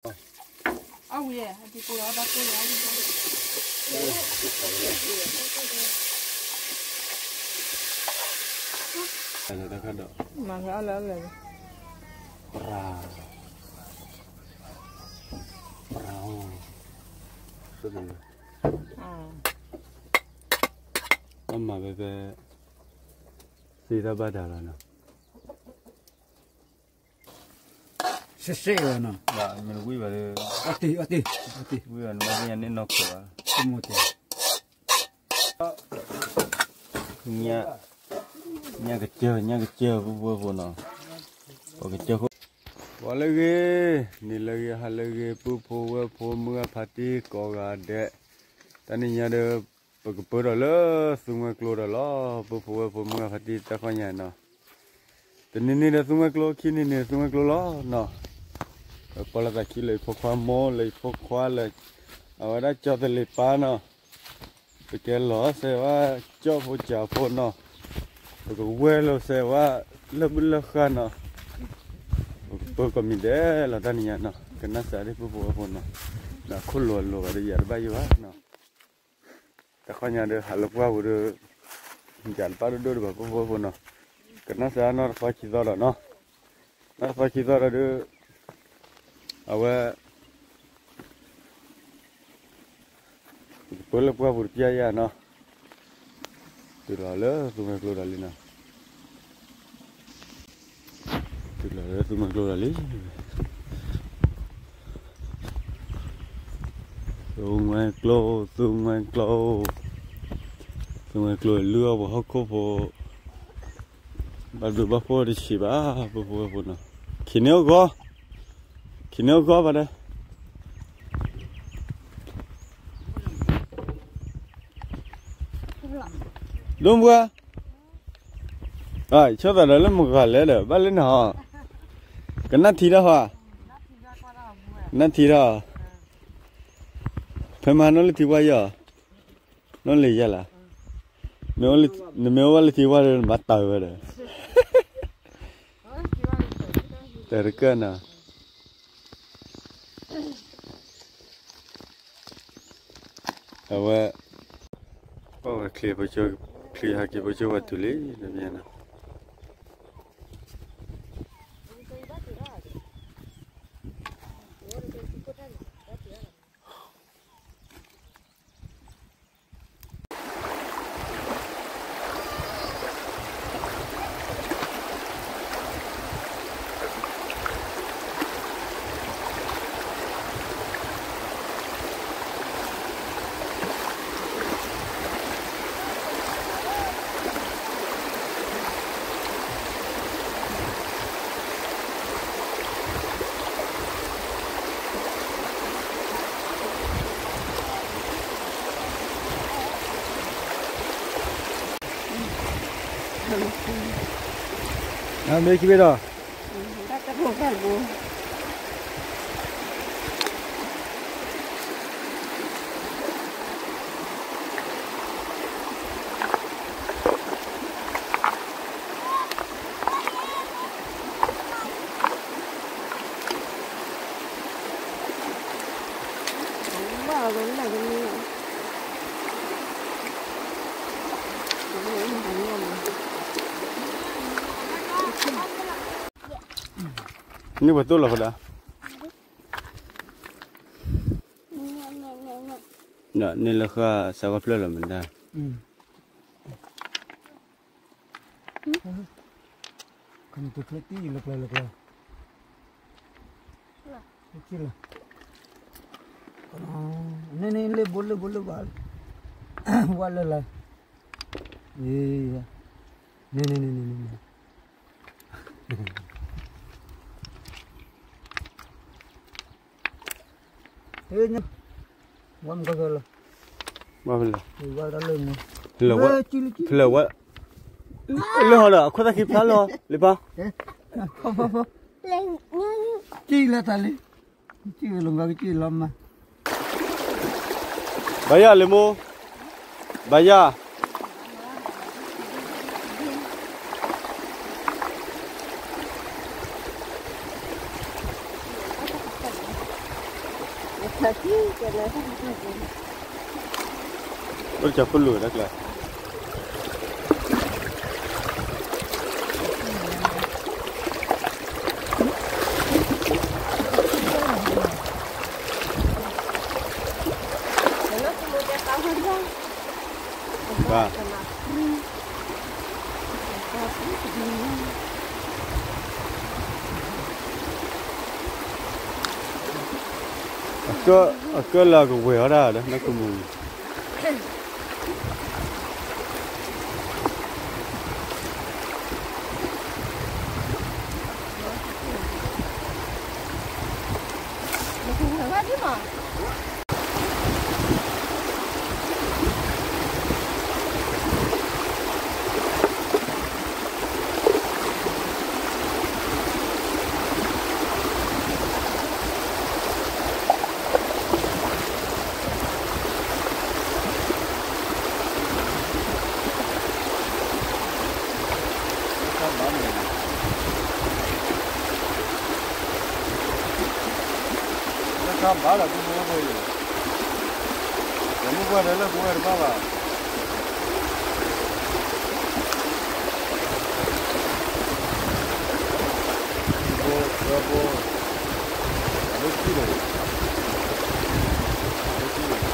အဝံၤ အတံၤကိၢ်ဒီးဘၣ်ကိၢ်လီၤ တၢ်ခါဒီး မၤလၢအလၢအလၢ ပရၤ ပရၤ အမၤဖဲဖဲ သ့တၢ်ဘၣ်တၢ်လီၤနီၤ စ့ၢ်စ့ၢ်လီၤနီၤ မ့ၢ်ဝံၤဘၣ်ဒီး အတ့ၢ် အတ့ၢ် အတ့ၢ် ဝံၤဘၣ်န့ၣ် မ့ၢ်ဝံၤန့ၣ်နီၢ်ခိၣ်ဘၣ် တမ့ၢ်တ့ၢ် ညၣ် ညၣ်ကစၢၢ် ညၣ်ကစၢၢ် ပုၢ်ဖိဝဲၢ်ဖိနီၤ ပကစၢၢ်ခိၣ် ပှၤလၢအဂ့ၤ နံၤလၢအဂ့ၤ ဟါလၢအဂ့ၤ ပုၢ်ဖိဝဲၢ်ဖိ မုၢ်ဂၢ်ဖါတံၢ်ကိးဂၤဒဲး တနံၤညါဒီး ပကပၢဒီးလၢသူမှဲကျိဒီးလီၤ ပုၢ်ဖိဝဲၢ်ဖိ မုၢ်ဂၢ်ဖါတံၢ် တၢ်ခီညါနီၤ တနံၤန့ၣ်ဒီးသူမှဲကျိ ခံနံၤန့ၣ်ဒီးသူမှဲကျိလီၤနီၤ ပပီလီၤသးခံလၢယဖိခွါမိၢ် လၢယဖိခွါလၢ အဝဲဒၣ်ကၠီသလ့ၤပၢ်နီၤ ပကဲလီၤစဲးဝဲ ကၠီဖိကၠီဖိနီၤ ပကဝဲၢ်လီၤစဲးဝဲ လၢဘုလၢဃာ်နီၤ ပကပၢကိးမံၤဒဲးလီၤတနံၤညါနီၤ ကနၣ်စၢ်ဒ်ပုၢ်ဖိဝဲၢ်ဖိနီၤ ဒီးခိၣ်လိၤလိၤဘၣ်ဒီးယၤတဘၣ်ယိၣ်ဘၣ်နီၤ တၢ်ခီညါဒီး ဟးလၢပှၢ်ပူၤဒီး ယၤတဘၣ်ဒိၣ်ဒိၣ်တဘၣ် ပုၢ်ဖိဝဲၢ်ဖိနီၤ ကနၣ်စၢ်နီၢ်တသီခံသီဒီးနီၤ နီၢ်တသီခံသီဒီးဒီး အဝဲ ပကပၢလၢပှၢ်ပူၤတပျၢ်ယၤနီၤ တုၤလီၤလၢသူမှဲကျိဒီးလံနီၤ တုၤလီၤလၢသူမှဲကျိဒီးလံ သူမှဲကျိ သူမှဲကျိ သူမှဲကျိလုၢ်အီၣ်ပှၤဟီၣ်ခိၣ်ဖိ ဘၣ်ဘျုးဘၣ်ဖှိၣ်တဆံးဘၣ် ပုၢ်ဖိဝဲၢ်ဖိနီၤ ခံန့ၢ်အိၣ်ဂီၢ် ခံန့ၢ်အိၣ်ဂီၢ်ဘၣ်ဒီး ဒိၣ်မူဧါ ဆီၣ်သးဒီးလၢမုၢ်ဂၤလဲၣ်ဒီး ဘၣ်လၢနဟီ ကနၣ်ထံထီၣ်ဟီ ကနၣ်ထံထီၣ် ဖဲမဟါနီၢ်လၢထံဝါယီၤ နီၢ်လံၤယါလၢ် နမ့ၢ်အိၣ်ဘၣ်လၢထံဝါဒီး နဘၣ်တၢ်ဝဲဒီး တၢ်တကၢၢ်နီၤ အဝဲ ပှၤဝဲချံပကၠိ ချံဟးက့ၤပကၠိဝဲတုၤလံ တမ့ၢ်နီၤ မ့ၢ်ခံဘ့ၣ်ဒီး န့ၢ်ပှၤသိၣ်လီၤဃဒၣ် န့ၣ်လၢဃၣ်စးကီၢ်ဖျၢၣ်လီၤမတၤ ခီမ့ၢ်တချ့တံၢ်လၢကျဲလၢကျဲ တံၢ်လီၤ န့ၣ်န့ၣ်လၢဘိလၢဘိလၢဘၣ် ဝါလၢလၢ န့ၣ်န့ၣ်န့ၣ်န့ၣ် ဝဲမကလၢ ဝဲဖဲလဲၣ် ဝဲတၢ်လၢန့ၣ် ဖဲလဲၣ်ဝဲ ဖဲလဲၣ်ဝဲ လၢဟီဒီး အခိၣ်သၣ်ခံဖျါလီၤ လံပၢ် ကံၣ်လၢတၢ်လံ ကံၣ်လီၤမး ကံၣ်လီၤမး ဘၣ်ယၤလံမိၢ် ဘၣ်ယၤ တၢ် အိၣ်တၢ်ဖိလိာ်တၢ်ကျါ ဘၣ် အကၢလၢအကဝဲၤအီၤဒၣ်ဒီး နၢ်ကမူၤ လၢခါဘၣ်လၢပူဖိဝဲၢ်ဖိအံၤ, ဒီးမုၢ်ပှၢ်ဒီးလၢပဝဲတဘၣ်ဘၣ်. ဘိ ဘိ ဘိ အဒိၣ်ခံန့ၣ် အဒိၣ်ခံန့ၣ်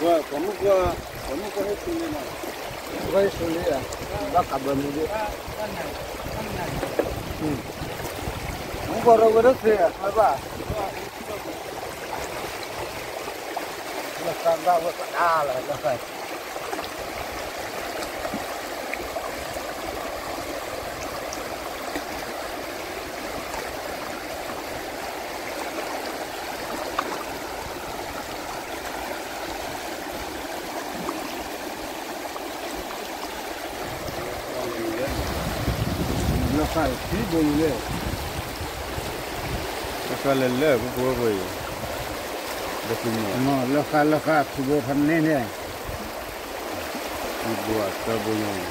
ဝဲ ပှၤမုၣ်ကီၢ် ပှၤမုၣ်ကီၢ်ဟဲဆူလံနီၤ, ပှၤဟဲဆူလံဧါ, ဘၣ်ကးဘၢမူဒံး, မုၣ်ကီၢ်ရၢဝဲဒၣ်သ့ၣ် အခွဲးဘၣ်, လၢသးဘၣ်ဝဲကဒါလီၤ လၢ လၢဃာ်ထံဘိန့ၣ်, လၢဃာ်လၢလၢပူဖိဝဲၢ်ဖိအံၤ, လၢဃာ်လၢဃာ်ထံဘိဖးန့ၣ်န့ၣ်, ထံဘိအသၢဘိညါန့ၣ်,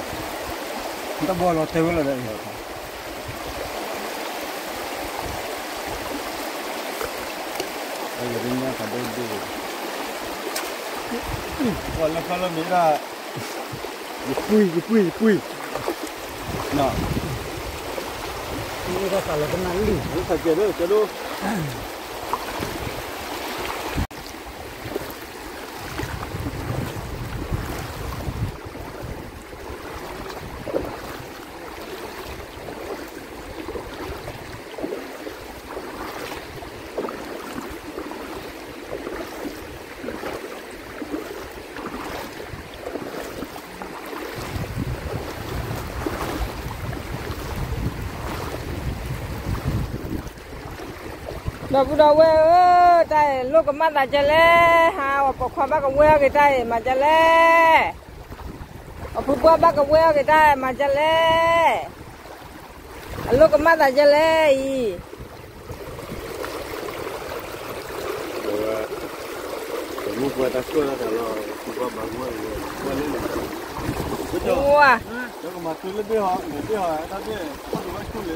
တဘိလီၤတဲာ်ဝဲလီၤဒီး ပှၤလၢဃာ်လၢမ့ၢ်ဒၣ်, ယပှံၢ် ယပှံၢ် ယပှံၢ်, နီၤ, လၢဃာ်လၢကနၣ်လံ, လၢဃာ်ကဲဒိ ကဲဒိ ဒီပုၢ်ဒီဝဲၢ်ဧၢ, တၢ်အံၤ လိၣ်ကမၣ်သးကလဲၣ်, ဟး ပှၤပိာ်ခွါဘၣ်ကဝဲအီၣ်က့ၤတၢ်အံၤ မၤကလဲၣ်, ပှၤဖုပှၢ်ဘၣ်ကဝဲအီၣ်က့ၤတၢ် မၤကလဲၣ်, အလိၣ်ကမၣ်သးကလဲၣ်အံၤ ပမုၢ်ပှၢ်တၢ်ကိၢ်တၢ်သးလီၤ, ပှၤဘၣ်မူဝဲ, ဝဲလၢန့ၣ်, ဝဲ, ကမၤတုၤလၢဘ့ၣ်ဟီ, ဘ့ၣ်ဟီ, တၢ်ဘ့ၣ်, ခီၣ်ဒုးဝဲဆူၣ်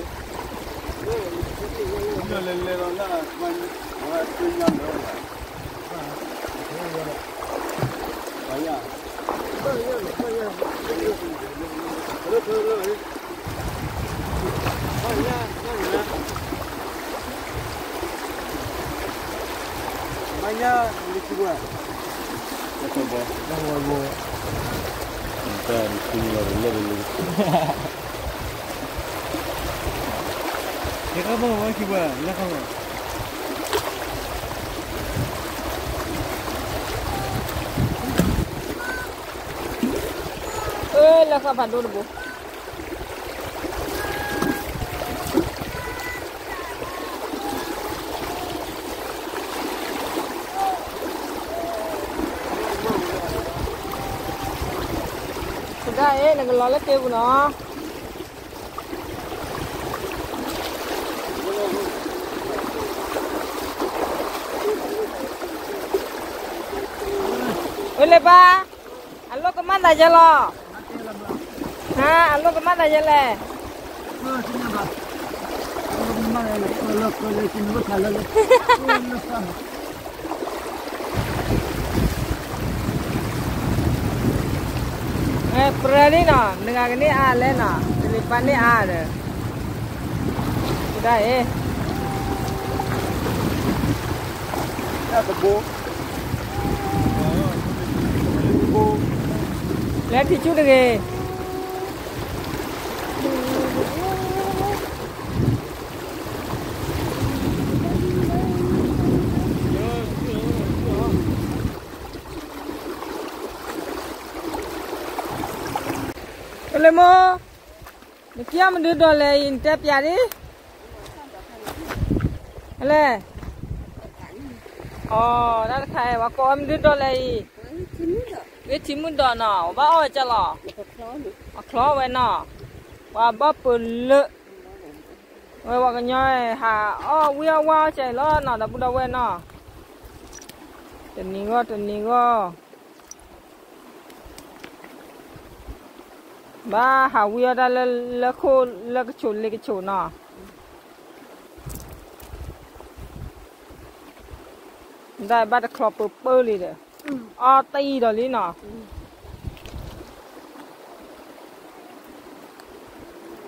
လံ, မ့ၢ်လဲၤလဲၤလီၤလၢ, ဝဲသ့ၣ်ညါလၢ, ပယါ ဘၣ်ညါလံၤကူဝဲ, တၢ်လံၤကူလီၤလၢလၢလံၤကူ, ကဘၣ်ဝဲခံဘၣ် လၢခါဘၣ်. အၢ လၢဃၣ်ဖးဒိၣ်တဘိ. ဒၣ်အံၤ နကလီၤလၢက့ပူၤနီၤ. အၢ လဲၤဘၣ်, အလိၣ်ကမၣ်သးယဲလီၤ. ဟါ, အလိၣ်ကမၣ်သးယဲလဲၣ်. ပြၢၤလံနီၤ, နဂၤကန့ၢ်အါလဲၣ်နီၤ, တလံၤပၢ်န့ၢ်အါဒီး, ဒၣ်အံၤ, တဘိ, လဲၤထံဆူၣ်တဂ့ၤ. ကလဲၤမိၢ်, နက့ၤအီၣ်မနုၤဒိးလဲၣ်အံၤ နတဲပျးဒံး, လဲၣ်, အိ, တၢ်တခါအံၤ ပှၤကိးဝဲမနုၤဒိးလဲၣ်အံၤ, ဂ့ၢ်ထံမုၢ်ဒိးနီၤ, ပဘၣ်အီၣ်ဝဲကၢ်လီၤ, အချီဝဲနီၤ, ပှၤဘၣ်ပၢၤလၢ ဝဲပှၤကညီဟးအီၣ်ဝံၤအီၣ်ဝါအီၣ်ကၢ်အံၤလီၤနီၤ, ဒီပုၢ်ဒီဝဲၢ်နီၤ, တနံၤဂီၢ်တနံၤဂီၢ် ဘၣ်ဟးဝံၤအီၣ်တၢ်လၢ လၢခိၣ်လၢကဆိးလ့ကဆိးနီၤ, ဒၣ်ဘၣ်တချီပၢပၢလံဒီး, အီၣ်တံၢ်ဒီးလံနီၤ,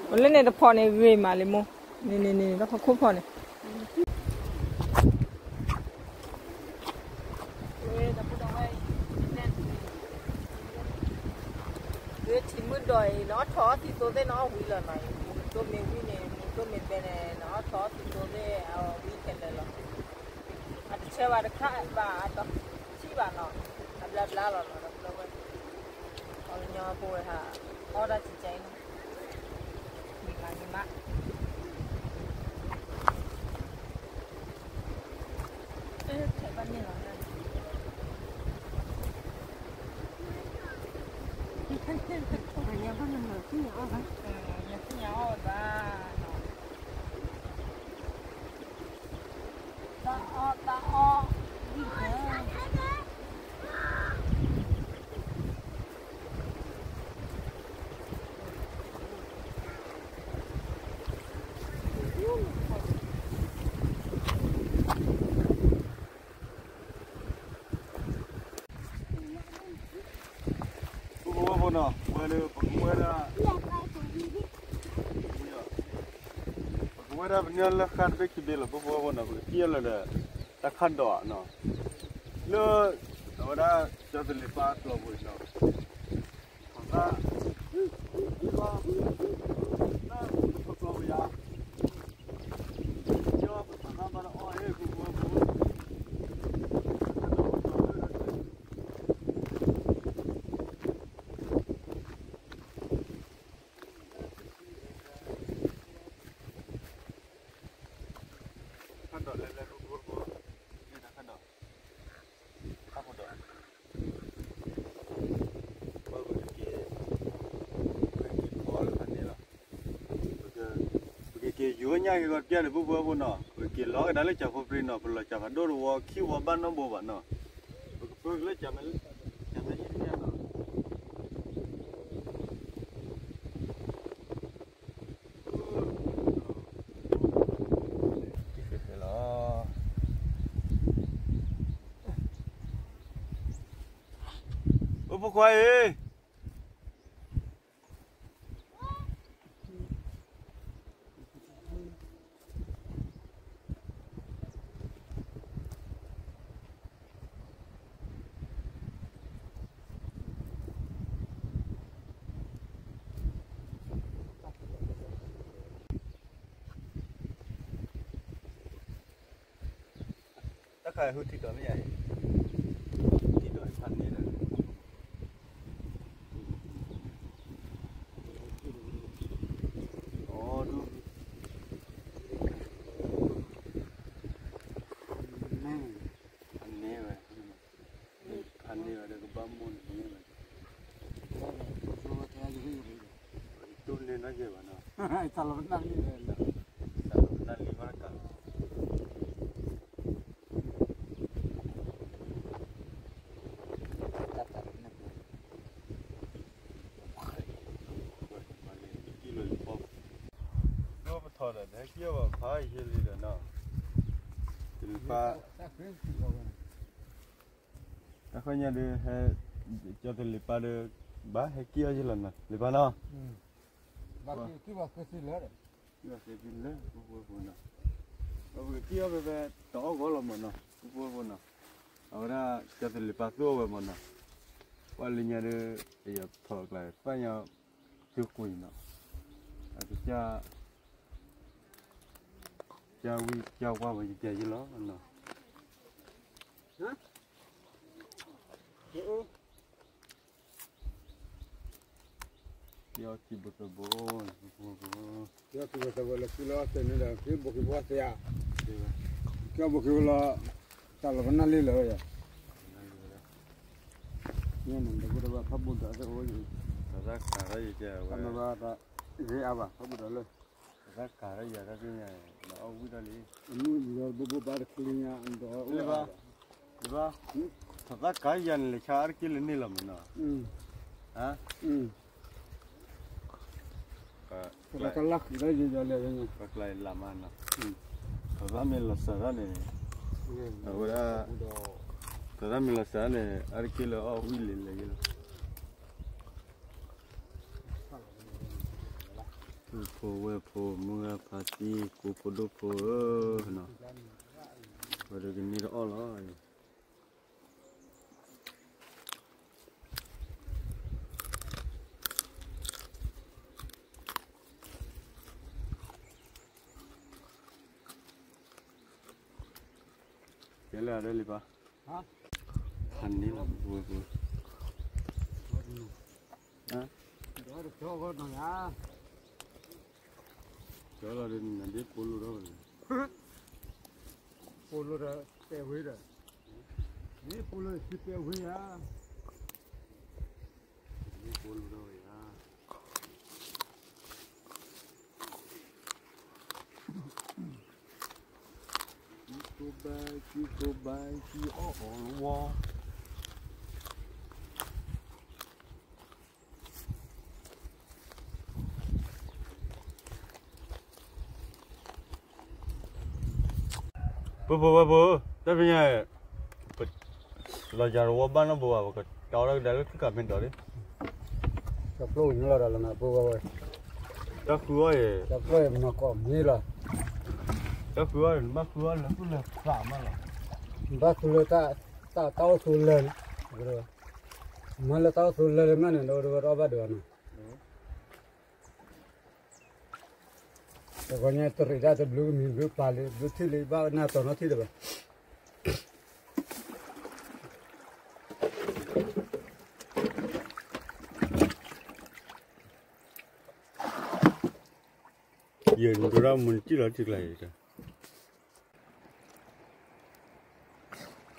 ပလၢန့ၣ်တဖီန့ၣ်ဂ့ၤမးလံမိၢ်, န့ၣ်န့ၣ်န့ၣ် တၢ်ဖီခိၣ်ဖီန့ၣ် ဝဲထံမုၢ်ဒိးအံၤ နအီၣ်ထီၣ်အီၣ်သံသိသ့ၣ် နအီၣ်ဝံၤလီၤနီၤ, မုၢ်သိမ့ၢ်ဝံၤန့ၣ် မုၢ်သိမ့ၢ်ဘဲန့ၣ် နအီၣ်ထီၣ်အီၣ်သံသိသ့ၣ် အဝံၤခဲလၢာ်လီၤ, အတဆၢဘၣ်တခါဘၣ် အတထံၣ်ဘၣ်နီၤ, အဘျါဘျါလီၤနီၤ, ဒီပုၢ်ဒီဝဲၢ်, ပှၤကညီဖိဝဲဟး အီၣ်တၢ်စံကဲအံၤနီၤ, မ့ၢ်မးမ့ၢ်မး ပကဝဲဖိနီၤ ဝဲလၢပကဝဲဒၣ်, ပကဝဲဒၣ်ပန့ၢ်လၢဃါတဘ့ၣ်ခံဘ့ၣ်လီၤ ပကဝဲဖိနီၤ ပကထံၣ်လီၤဒီး တၢ်ခၣ်ဒိးနီၤ, လၢ အဝဲဒၣ် ကၠီသလ့ၤပၢ်ကျီၤပူၤနီၤ, တၢ်ခၣ်ဒိးလဲၤလဲၤ တၢ်ခၣ်ဒိး, တၢ်ခၣ်ဒိး, ပကက့ၤ, ပကက့ၤဖီလၢဖးန့ၣ်လီၤ, ပကက့ၤယူၤညၣ်က့ၤဂီၤတပျၢ်န့ၣ် ပှၤဖိနီၤ ပကက့ၤလီၤကဒါလၢကၠီဖိပြံနီၤ ပလီၤကၠီဖးဒိၣ်တဝီ ခံဝီဘၣ်နီတဘိဘၣ်နီၤ, ပကပၢက့ၤလၢကၠီမဲာ်ညၣ်တပျၢ်နီၤ လီၤ, အိၣ်ဖိခွါအံၤ တၢ် ဟူထံတီၤမ့ၢ်ယၤအံၤ, ထံတီၤဖးန့ၢ်ဒီး, အဒိ, ဖးန့ၢ်ဝဲ, ဖးန့ၢ်ဝဲဒီးကဘၣ်မိၢ်န့ၣ်ဝဲ, တူၢ်န့ၢ်နီၢ်ကဲဘၣ်နီၤ, တၢ်လီၤနၢ်လံဝဲ, တၢ်လီၤနၢ်လံဝဲတကး ပထီၣ်ဒီး ဟဲက့ၤအီၣ်ဘၣ်ဖးယံာ်လံဒီးနီၤ, တလံၤပၢ်, တၢ်ဃီညါဒီး ဟဲ, ကၠီတလံၤပၢ်ဒီး, ဘၣ်ဟဲက့ၤအီၣ်ယံာ်လီၤနီၤ လံၤပၢ်နီၤ, က့ၤဘၣ်က့ၤလၢ ပူဖိဖိနီၤ, ပကက့ၤအီၣ်ဖဲဖဲ တအီၣ်ဂီၢ်လီၤမးနီၤ ပူဖိဖိနီၤ, အဝဲဒၣ် ကၠီတလံၤပၢ်သူၣ်အီၣ်ဝဲမးနီၤ, ပှၤလၢညါဒီး ပယီၤထီၣ်ကျါ ပၢ်ညါ ကၠိကွံာ်နီၤ, အကစၢ် ကၠီဝံကၠီဝါဝဲယကဲယလီၤနီၤ, ယီၢ်ခံဘိသၢဘိ, ယီၢ်ခံဘိသၢဘိလၢခံလီၤသ့န့ၣ်ဒီး ကဘိခံဘိသ့ဧါ, ကဘိခံဘိလီၤ, တၢ်လီၤကနၣ်လံလၢာ်ဝဲယၤ, န့ၣ်တဘိတဘၣ်ဖးဘိဒီးသ့အိၣ်, တၢ်ဘၣ်တၢ်ဂ့ၤအါဘၣ် ဖးဘိဒီးလၢ တၢ်ကးထီၣ်ယၤတၢ်သ့ၣ်ညါ, ဒီးအီၣ်ဝံၣ်တၢ်လံ, ဘိဘိဘၣ်တချံညါဒီး, လံၤဘၣ်, တၢ်ကးယၤန့ၣ် လဲၤဆါအါတက့ၢ်လၢန့ၣ်လီၤမးနီၤ, တၢ်လီၤဃံၤလၢယယီၤလဲၣ်, ပကျါလၢမးနီၤ, တၢ်မ့ၢ်လီၤစၢၤဒၣ်န့ၣ်, အဝဲဒၣ်, တၢ်မ့ၢ်လီၤစၢၤဒၣ်န့ၣ် အါတက့ၢ်လၢအီၣ်ဝံၣ်လံလဲၣ်လီၤ ပုၢ်ဖိဝဲၢ်ဖိ မုၢ်ဂၢ်ဖါတံၢ် ကိးဖိဒိၣ်ဖိဧၢ, ဝဲဒၣ်ကန့ၢ်တအီၣ်လီၤ, ကဲလၢာ်ဒီးလံၤပၢ်, ဖးန့ၢ်လီၤ ပူဖိဖိ, ကၠီလီၤဒီးနဒ့ပိလိၣ်ထီၣ်ဝဲ, ပိလိၣ်ဒီးပဲာ်ဝ့ၤဒီး, နပိလိၣ်စံးပဲာ်ဝ့ၤဧါ, နပိလိၣ်ထီၣ်ဝဲဧါ, ကံကိဘါ ကံကိဘါ ကံအီၣ်အီၣ်လီၤဝီ ပုၢ်ဖိဝဲၢ်ဖိ, တၢ်ဖဲညါ, လီၤယၤတဝီဘၣ်နီတဘိဘၣ်, ပကတီၢ်ဒၣ်ကဒါလၢခံကပ့ၤဒီးလံ, တၢ်ဖျိညိလီၤဒီးလီၤနၤ ပုၢ်ဝဲၢ်ဝဲၢ်, တၢ်ဃုအီၣ်အံၤ, တၢ်ဖျိအံၤမနီၢ်ကီၢ်မ့ၢ်လီၤ, တၢ်ဃုအီၣ်အံၤ နဘၣ်ဃုအီၣ်လၢသူၣ်လၢသးမးလီၤ, နဘၣ်ဃုလၢတၢ်အိၣ်သူလၢာ်, မ့ၢ်လၢတၢ်အိၣ်သူလၢာ်လၢမးန့ၣ် ဒီးဝဲတအီၣ်ဘၣ်ဒံးဘၣ်နီၤ တဂီၤညါတရံးဒၣ်တဘျုးကမံၤဘျုးပာ်လံ ဘျုးထံၣ်လံ ဘၣ်နၢ်တီၤနီတထံၣ်တဘၣ် ယဒိရၣ်မုၢ်နထံၣ်လီၤထံကျါအံၤ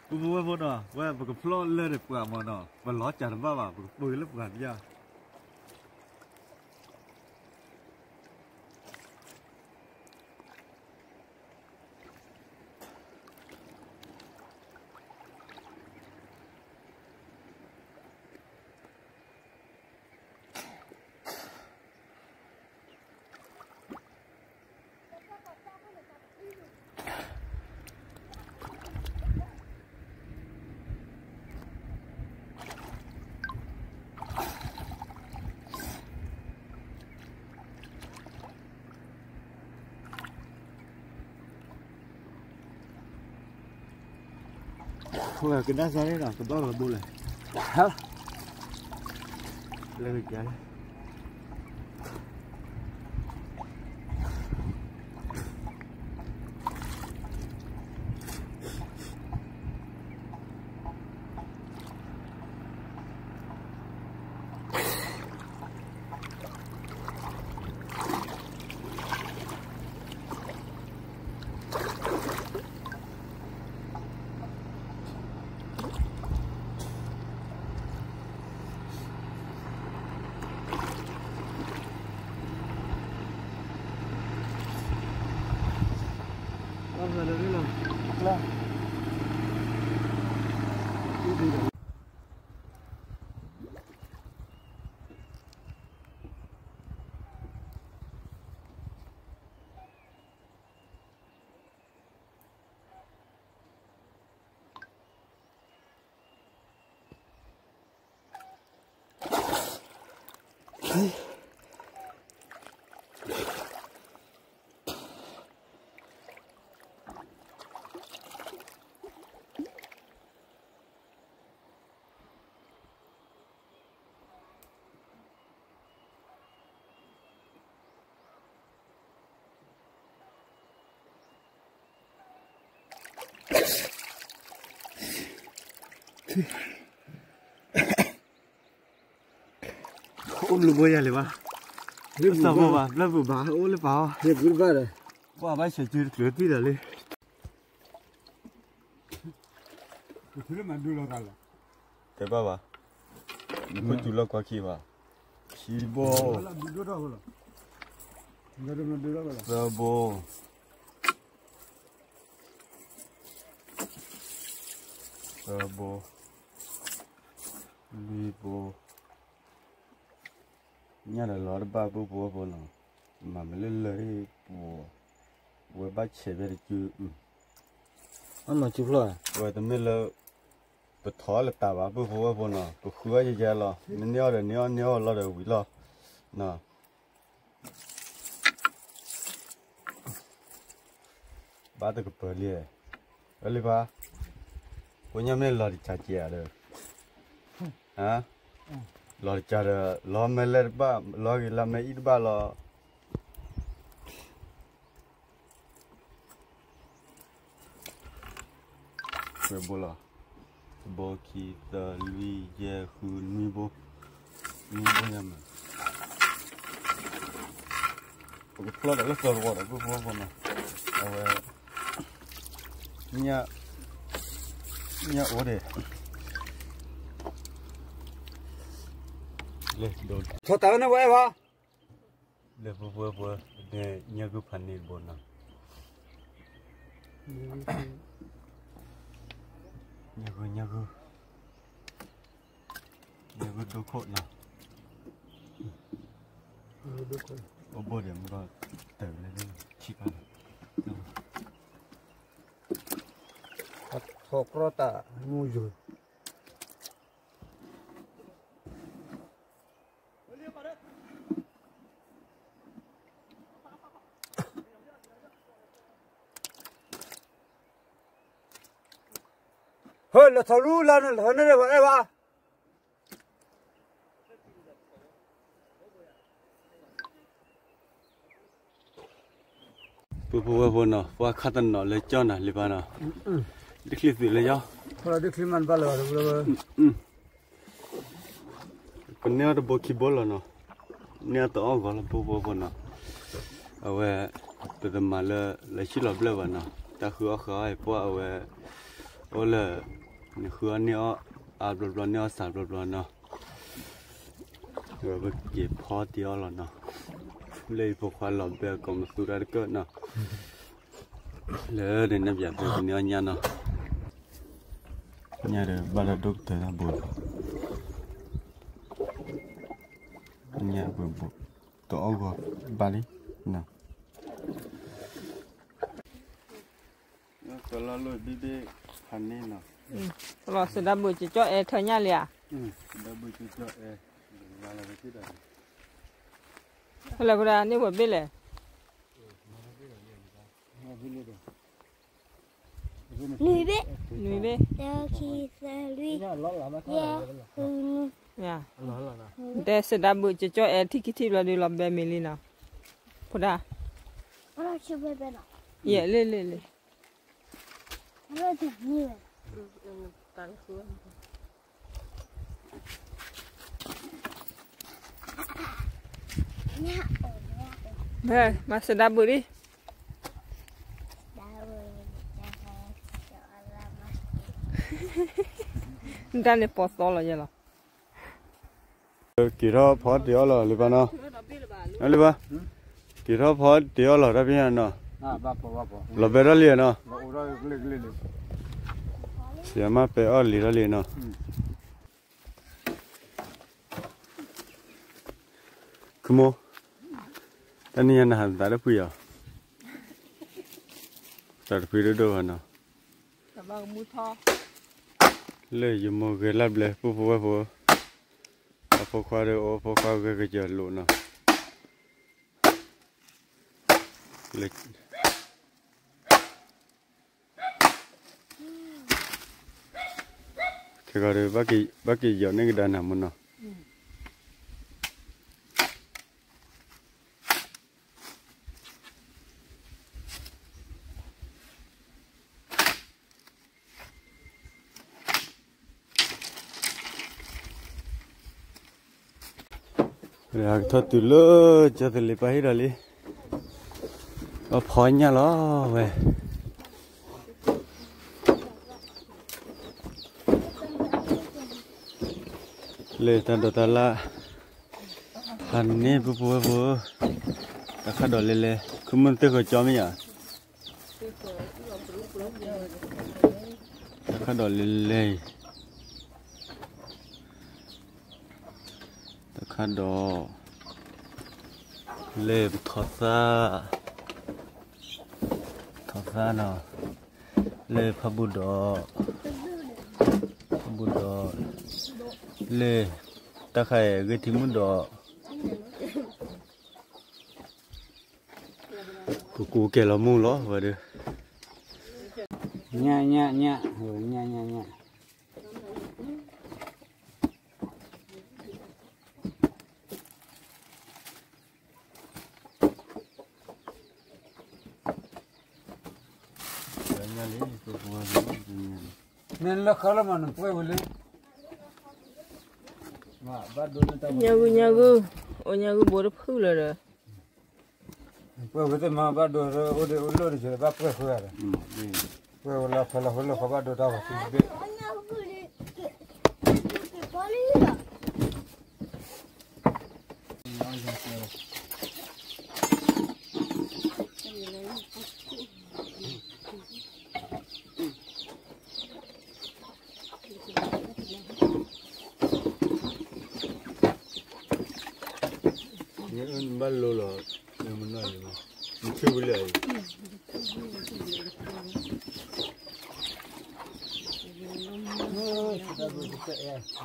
ပုၢ်ဖိဝဲၢ်ဖိနီၤ ဝဲပကဖျီၣ်လၢာ်ဒီးပှၤမးနီၤ ပလီၤစၢ်တဘၣ်ဘၣ် ပကပၢလၢပှၤပယၢ် ကဒၣ်စၢ်န့ၣ်ဒီး ကဘၣ်လီၤဘိလဲၣ် လၢကယၤလဲၣ် တၢ် အိၣ်ဘျုးဘိယၤလံဘၣ်, လၢသးဘိဘၣ် ဘျၢပူၤဘၣ် အိၣ်လၢပာ်အီၤ, လၢပူၤတဘၣ်ဒီး, ပှၤဘၣ်ဆဲးစုတချုးတံၢ်ဒီးလံ, တဲဘၣ်ဘၣ်, နဖိစူၤလီၤကွၢ်ခံဘၣ်, ခံဘိ, သၢဘိ, သၢဘိ, လွံၢ်ဘိ, ညၣ်ဒီးလီၤတဘၣ် ပုၢ်ဖိဝဲၢ်ဖိနီၤ, မၤမ့ၢ်လၢလၢာ်ဒ်ပှၤ, ဝဲဘၣ်ဆဲးဖဲတစု, အမၤစုဖျီၣ်, ဝဲတမ့ၢ်လၢ ပထီၣ်လၢတၢ်ဘၣ် ပုၢ်ဖိဝဲၢ်ဖိနီၤ, ပဃုအီၣ်ယဲယဲလီၤ, နန့ၢ်အီၣ်ဒီးန့ၢ်အီၣ် န့ၢ်အီၣ်လီၤဒီးဝံၤလီၤ, နီၤ ဘၣ်တကပၤလံ, အလံဖး, ဖိညၣ်မ့ၢ်လီၤတကးကဲဧါဒီး, လီၤတကးဒီး လီၤမဲာ်လဲၢ်တဘၣ် လီၤဂ့ၤလၢမဲာ်အံၣ်တဘၣ်လီၤ. ဘိလီၤ, တဘိခံသၢလွံၢ်ယဲၢ်ဃုနွံဘိ, နွံဘိညါမး, ပကဖျီၣ်ဒီးလၢသၢဘိဒီး ပုၢ်ဖိဝဲၢ်ဖိနီၤ, အဝဲ ညၣ်အိၣ်ဒံး, လၢဒိးထီၣ်တၢ်ဝဲန့ၣ်ဝဲဘၣ်, လၢပုၢ်ဖိဝဲၢ်ဖိ, ညၣ်ဂုၢ်ဖးန့ၢ်တဘိနီၤ, ညၣ်ဂုၢ် ညၣ်ဂုၢ်, ညၣ်ဂုၢ်ဒိခိၣ်နီၤ, အိၣ်ဘိဒံးမ့ၢ်ဘၣ်, တၢ်လၢလၢဆံးခါလီၤ, ထီၣ်ကြီတၢ်မူယိၤ ဟဲလီၤထီၣ်လူလၢန့ၣ် လီၤထီၣ်န့ၣ်ဘၣ်အဲၣ်ဘၣ်, ပုၢ်ဖိဝဲၢ်ဖိနီၤ, ပှၤခါတနီၤလၢကၠီၣ်နၤလံဘၣ်နီၤ, ဒ်ချံသုးလၢယီၤ, ဒ်ချံမးဘၣ်လၢၤဘၣ်, ပန့ၢ်အီၣ်တဘိခံဘိလီၤနီၤ, န့ၢ်အီၣ်တအီၣ်ဂီၤလီၤ ပုၢ်ဖိဝဲၢ်ဖိနီၤ, အဝဲ ပတမၤလၢ လၢဆံၣ်လီၤဘျၢၣ်ဘၣ်နီၤ, တၢ်ဃုအီၣ်ဃုအီၣ်အံၤ ပှၤအဝဲ အိၣ်လၢ နဃုအီၣ်န့ၢ်အီၣ်အါဘျီဘျီ န့ၢ်အီၣ်စှၤဘျီဘျီနီၤ, ဝဲပက့ၤဖီတ့ၢ်အီၣ်လီၤနီၤ, လၢအံၤဖိခွါလီၤဘဲအကိးမသူတၢ်တကၢၢ်နီၤ, လၢန့ၣ်နဘၣ်ပကန့ၢ်အီၣ်ညၣ်နီၤ, ညၣ်ဒီးဘၣ်လၢဒိၣ်ကတၢၢ်တၢ်ဘိ, ညၣ်ဘိ တအီၣ်ဂီၤဘၣ်လံနီၤ. ကလီၤစံးဒၣ်ဘုးကၠီကၠီအဲၣ်ထၢညၣ်လံဧါ, ဖဲလဲၣ်ဖဲဒၣ်န့ၣ်ဝဲဘ့ၣ်လဲၣ်, နွံဘ့ၣ်, နွံဘ့ၣ်, တၢ ခံ သၢ လွံၢ်, ယဲၢ်, ဃု, နွံ, တဲစံးဒၣ်ဘုးကၠီကၠီအဲၣ်ထံၣ်ခံထံၣ်ဘျီဒုးလီၤဘဲမ့ၤလံနီၤ, ဖိဒၣ်, ယဲၢ်လံလံလံ မၤစၢၤဒၣ်ဘုးလံ, နတၢ်န့ၣ်ပီၤသီလီၤယဲလီၤ. က့ၤထီၣ်ဖီတ့ၢ်အီၣ်လီၤလံဘၣ်နီၤ, လံဘၣ်, က့ၤထီၣ်ဖီတ့ၢ်အီၣ်လီၤတၢ်ဖဲညါနီၤ, လီၤပဲာ်ထီၣ်လံနီၤ, ဆံးမးပဲာ်အီၣ်လံထီၣ်လံနီၤ, ခမိၣ်, တနံၤညါနဟးသးတဖှံအီၤ, သးတဖှံဒိၣ်ဒိၣ်ဘၣ်နီၤ, လၢယမိၢ်ဂဲၤလၢ်ဘျဲၣ် ပုၢ်ဖိဝဲၢ်ဖိ, အဖိခွါဒီးအိၣ်ဖိခွါဂဲၤကစၢၢ်လိာ်နီၤ, ခဲကီးဒီး ဘၣ်က့ၤယီၤန့ၢ်ကဒါနၤမ့ၢ်နီၤ. ကထီၣ်တုၤလၢကၠီသလ့ၤပၢ်ဟံၣ်ဒီးလံ, ဘၣ်ဖီညၣ်လီၤဝဲ, လၢတၢ်ဒိးတၢ်လၢ်, ဖးန့ၢ်ပုၢ်ဖိဝဲၢ်ဖိ, တၢ်ခါဒီးလဲၤလဲၤ ခုမုၢ်သ့ၣ်ဃီၤကၠီမ့ၢ်ဧါ, တၢ်ခါဒီးလဲၤလဲၤအံၤ, တၢ်ခါဒီး လၢပထီသၣ်, ထီသၣ်နီၤ, လၢဖးဘူၣ်ဒီး, ဖးဘူၣ်ဒီး, လၢ တၢ်ခါအံၤဂ့ၢ်ထံမုၣ်ဒီး ကကူကဲလီၤမူလီၤဝဲဒီး, ညၣ်ညၣ်ညၣ်, ညၣ်ညၣ်ညၣ်, မ့ၢ်လၢခီလၢမၤနပှဲၢ်ဝဲလၢ, ညါဂုၢ်ညါဂုၢ်, အိၣ်ညါဂုၢ်ဘိတဖုလၢဒီး ပှဲၢ်ဝဲသ့ၣ်မၤဘၣ်ဒိးအိၣ်ဒ့အိၣ်လၢတက့ၢ်ဘၣ်ပှဲၢ်ဃုဂၤဒီး, ပှဲၢ်ဝဲလၢဖဲလၢဃိလၢဃီဘၣ်ဒိတၢ်ဝဲသ့ၣ်ဘ့ၣ်, ဘၣ်လိလီၤ, မနုၤလဲၣ်, မ့ၢ်ဆ့ဝံၤလၢအံၤ, ပှၤ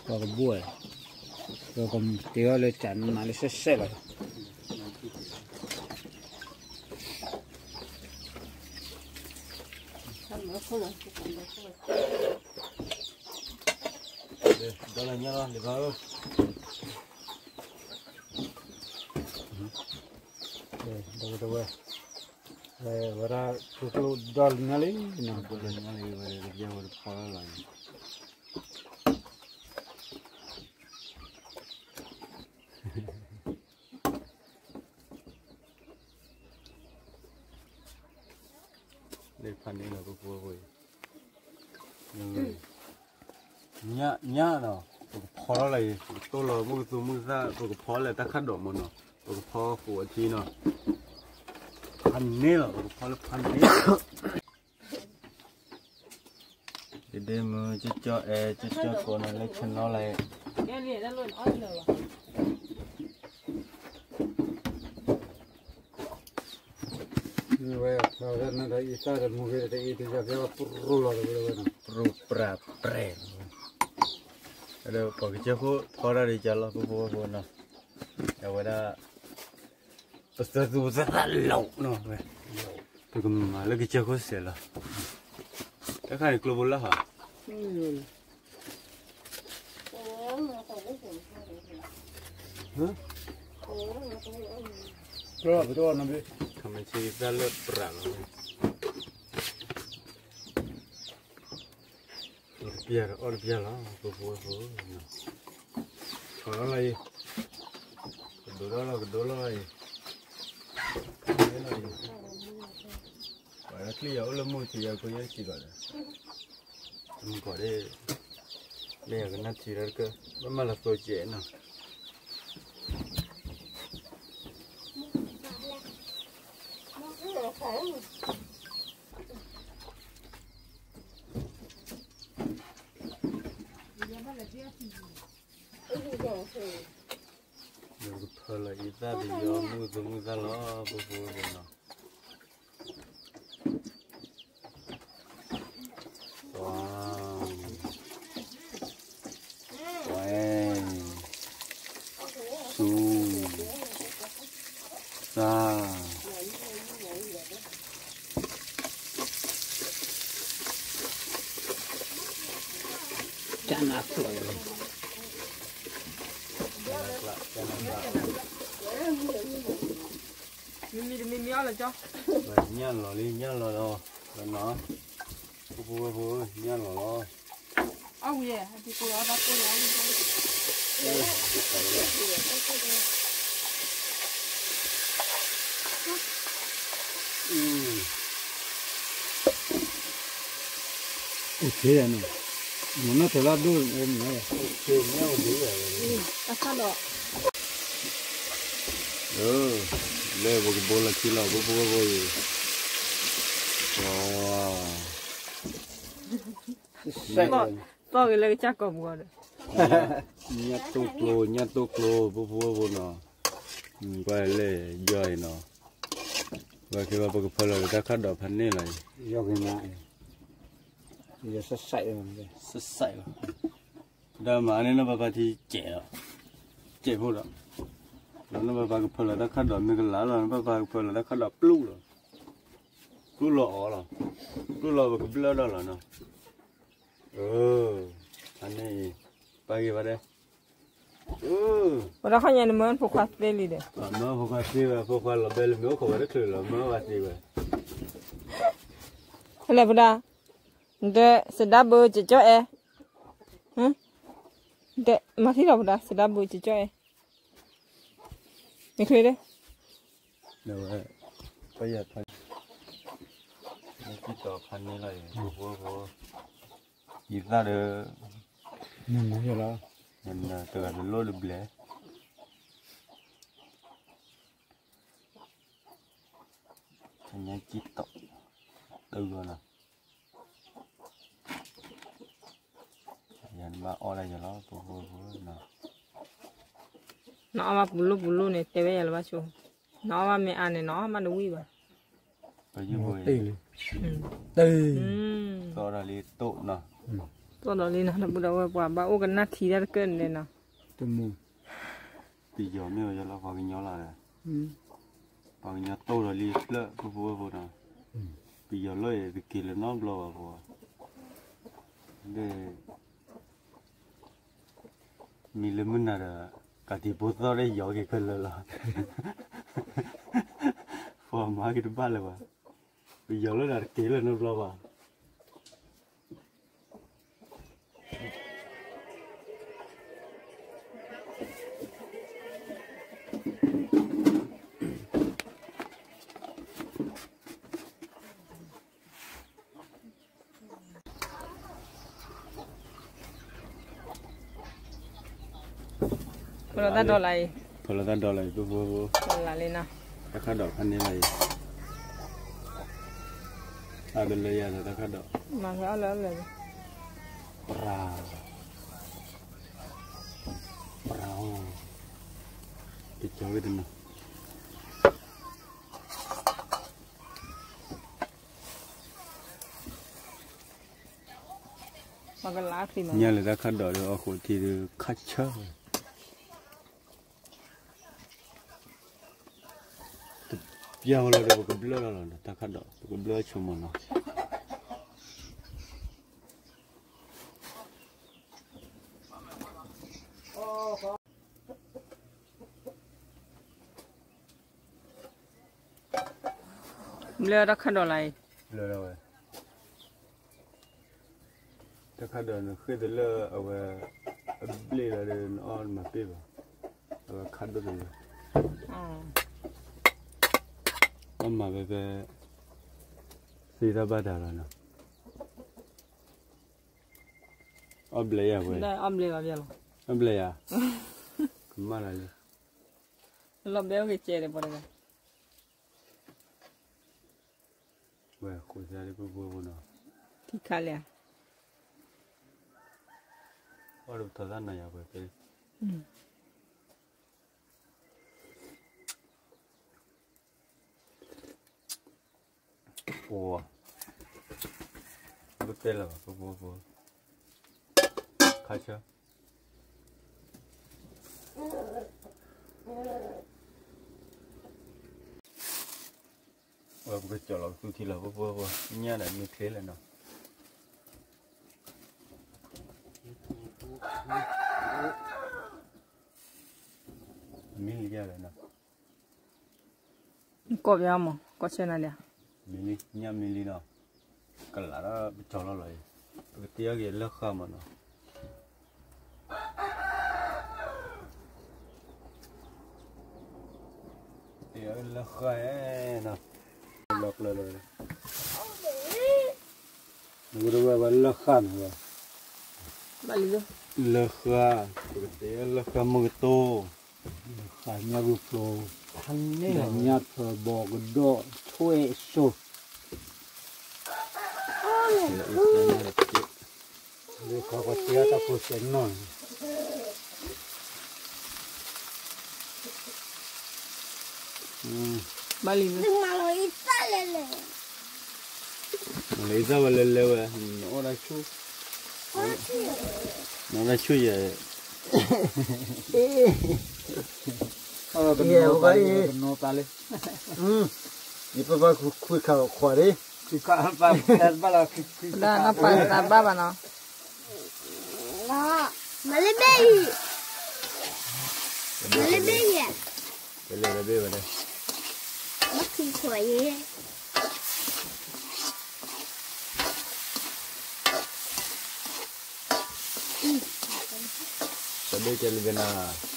ကဘိၣ်ဝဲ, ပကတဲအီၤလၢကနးလၢစဲးစဲးလီၤ. ဒီးလၢညါလီၤ လံၤဘၣ်ဧၢ, ဒီးဝဲ, ဝဲဒၣ်ကျိကျိဒီးလၢညါလံ, ဒီးလၢညါလံ ဝဲဒၣ်ကယဲၢ်ဝဲတဖီလၢ်လီၤ. လၢဖးန့ၢ်လီၤ ပဖိဝဲၢ်ဖိအံၤ, ညၣ်, ညၣ်နီၤ, ပကဖီထီၣ်လၢအံၤ ပကတိၢ်လီၤမုၢ်ကသူမုၢ်သၣ် ပကဖီလၢတၢ်ခၣ်ဒိးမ့ၢ်နီၤ, ပကဖီဃိးအထံနီၤ, ဖးန့ၢ်လီၤ ပကဖီလၢဖးန့ၢ် ဒ့ဒ့မုၢ် ကၠီကၠီအဲၣ် ကၠီကၠီကိးနၤလၢ channel လၢ ဝဲ, ပရူၢ်ပြးပြဲၢ်, ဒီးပှၤကစၢၢ်ခိၣ်ဖီတၢ်ဒ်ကၢ်လီၤ ပဖိဝဲၢ်ဖိနီၤ, အဝဲဒၣ် ပသၢသူပသၢသၣ်လိာ်နီၤဝဲ, ပကမၤလၢကစၢၢ်ခိၣ်စဲးလီၤ, တၢ်ခါန့ၣ်ကျိဖိလၢ်ဟီ, ပတအီၣ်နီၤဘ့ၣ်, ခမ့ၢ်ဆံးသၣ်လၢပြးလီၤဝဲ. ပျၢ်ဒီးအီၣ်တပျၢ်လီၤ ပဖိဝဲဖိ, ထီၣ်လီၤလီၤအံၤ, ကဒိးလီၤလီၤ ကဒိးလီၤလီၤအံၤ, ပှၤလၢချံယၤအိၣ်လၢမုၢ်ထံယၤကိးယဲၢ်စံးကီးဒီး, မုၢ်ကီးဒ်, လၢယကနၣ်ထံလၢတကၢၢ် ဘၣ်မၤလီၤသိးကဲးနီၤ ယကဖၢလီၤအံသၣ်ပယီၤမုၢ်သူမုၢ်သၣ်လီၤ ပဖိဝဲဖိနီၤ, ဝဲ, သူ, သၣ် ကနၣ်ကျိ, မံမံတမံမံအီၣ်လၢကၠီ, ညၣ်လီၤလံ ညၣ်လီၤလီၤ, လီၤနီၤ, ပဖိဝဲဖိ ညၣ်လီၤလီၤ, အဝံၤ, အ မ့ၢ်နီၢ်ထီၣ်လၢဒိၣ်, တၢ်ဆၣ်ဒီး, လၢပကဘိလီၤခံလီၤ ပဖိဝဲဖိအံၤ, သီၣ်ဂ့ၤလၢကစၢ်ကိာ်ပူၤဒီး, ညၣ်တိၢ်ကျိ ညၣ်တိၢ်ကျိ ပဖိဝဲဖိနီၤ, ကွၢ်လၢယီၤအံၤနီၤ, ဝဲက့ၤဝဲပကဖၢလီၤဒီးတၢ်ခၣ်ဒိးဖးန့ၣ်လီၤအံၤ, ယီၤက့ၤမး, ယီၤစဲးစဲး, စဲးစဲးလီၤ, ဒီးမၤန့ၢ်နီၢ်ပၤပၤထံကဲးလီၤ, ကဲးဖိဒီး, ဒီးနီၢ်ပၤပၤကဖၢလီၤတၢ်ခၣ်ဒိးမ့ၢ်ကလၤလီၤ နီၢ်ပၤပၤကဖၢလီၤတၢ်ခၣ်ဒိးပျူၢ်လီၤ, ပျူၢ်လီၤအီၤလီၤ, ပျူၢ်လီၤပကဘျၢၣ်ဒီးလီၤနီၤ, အၢ, အန့ၣ်အံၤ, ပာ်ဂ့ၤဘၣ်ဒဲး ဝဲဒၣ်ခီညါန့ၣ် မၢဖိခွါသ့လံဒီး, မၢဖိခွါသ့ဝဲ ဖိခွါလီၤဘဲလၢမ့ၢ်အိၣ်ခိးဝဲတချုးလီၤ မၢဝဲသ့ဝဲ, ဟဲလဲၣ်ဖဒၣ်, ဒီးစဒါဘုကကၠီအဲၣ်, မၤထံလီၤဖဒၣ် စဒါဘုကကၠီအဲၣ်, မ့ၢ်ချ့ဒီး, ယသၣ်ဒီး, တဂၤတလိၣ်တဘျဲၣ်, ညါကံတီး, တဂီၤနီၤ, ယဘၣ်အီၣ်ဒၣ်ယၤလီၤ ပဖိဖိနီၤ, နအီၣ်ဘၣ်ပူၤလိၣ်ပူၤလိၣ်န့ၣ် တဲဝဲယၤလၢၤဘၣ်ဆိ, နအီၣ်ဘၣ်မ့ၢ်အါန့ၣ် နအီၣ်ဘၣ်တဝံၣ်ဘၣ်, ပယုၢ်ဖိ, သီၣ်ဒီးလံတိၣ်နီၤ, သီၣ်ဒီးလံနီၤ ဒီပုၢ်ဒီဝဲၢ် ပှၤဘၣ်အိၣ်ကနၣ်ထံတၢ်တကၢၢ်န့ၣ်နီၤ, ပယီၤမ့ၢ်ဝဲယလီၤ ပှၤကညီလီၤဒီး, ပှၤကညီတိၣ်ဒီးလံဖျၢၣ် ပဖိဝဲၢ်ဖိနီၤ, ပယီၤလီၤအံၤတက့ၤလၢၤနီတဘျီဘၣ်ဖိ, ဒီး မ့ၢ်လၢမုၢ်နၤဒီး ကးတံၤဖိသီၣ်ဒီးယီၤက့ၤခဲလၢာ်လီၤ, ပှၤမၤက့ၤတဘၣ်လၢၤဘၣ်, ပယီၤလီၤဒီးတက့ၤလၢၤနီတဘျီဘၣ်. ဖၢလီၤတၢ်ဒီးလၢအံၤ, ဖၢလီၤတၢ်ဒီးလၢအံၤ ပဖိဝဲၢ်ဖိ, လၢလံနီၤ, တၢ်ခၣ်ဒိးဖးန့ၢ်လၢအံၤ, အါတလၢယၤဒီးတၢ်ခၣ်ဒိး, မၤဖဲအီၣ်လၢအီၣ်လၢ, ပရၤ, ပရၤ, ကကီၤဝဲတနီၤ. ညါလၢတၢ်ခၣ်ဒိးဒီးအဃိထံဒီးခါဆၢဝဲ, တပျၢ်ဝဲလီၤဒီး ပကဘျၢလီၤလီၤ တၢ်ခၣ်ဒိး ပကဘျၢဆိကမိၣ်နီၤ. ဘျၢတၢ်ခၣ်ဒိးလၢအံၤ, ဘျၢဝဲ, တခါဒီးနဃ့တလၢအဝဲ အဘျ့ၣ်လီၤဒီး နအီၣ်နမၤပ့ၢ်ဘၣ်, အဝဲခးဒိၣ်တလၢ, အီၣ်မၤဖဲဖဲ သ့တၢ်ဘၣ်တၢ်လီၤနီၤ, အီၣ်ဘျဲယၤဝဲ, အီၣ်ဘျဲယၤ, ကမၣ်လၢ်လံ, လီၤဘဲအိၣ်က့ၤကဲဒီးပှၤတဂၤ ဝဲဃိစါလၢပှၤပှၤပူၤနီၤ, ထံခါလဲၣ်, အီၣ်ဒီးပထီသၣ်နီၤယၤဝဲဖဲ, ပှၤ, ပတဲလၢၤဘၣ်ပှၤပှၤပူၤ, ခါဆၢ ဝဲပကကၠီလီၤပသူထံလီၤ ပပှၤပှၤ ညၣ်ဒီးမ့ၢ်ချ့လၢာ်နီၤ, မ့ၢ်လံယၤလၢာ်နီၤ, ကိးပမၢ် ကိးဆၢနၤလံ, မ့ၢ်လံ ညၣ်မ့ၢ်လံနီၤ, ကလးဒီးပကၠီလီၤလီၤအံၤ, ပကတ့အီၣ်က့ၤလၢဃၢ်မးနီၤ တ့အီၣ်လၢဃၢ်နီၤ, လီၤကျၢၤလီၤ, ဝဲဝဲလၢဃၢ်န့ၣ်ဝဲ, လၢဃၢ်, ပကတ့အီၣ်လၢဃၢ်မုၢ်ကတိၢ်, လၢဃၢ်ညၣ်ဘုၣ်ဖျိ, ညၣ်ဖၢဘီကဒီး ဆွဲၣ်စိ လၢဃၢ်ကတ့အီၣ်တၢ်ဖိစဲးနီၢ်န့ၣ် ဘၣ်လံ, မၤလီၤအံသၣ်ဝဲလဲၤလဲၤဝဲ, နအီၣ်တၢ်ဆူၣ်, နအီၣ်တၢ်ဆူၣ်ယဲ, ကနီၤပၢ်လၢ, ယပၢ်ပၢ်ခွံခါခွါဒၣ်, ခွံခါ, နပၢ်တဘၣ်ဘၣ်နီၤ မၤလၢဘ့ၣ်အံၤ, မၤလၢဘ့ၣ်အံၤ, တလဲၤလၢဘ့ၣ်ဝဲဒၣ်, မၤခံခွါယဲ, တဘ့ၣ်ကဲလၢဘ့ၣ်နၤ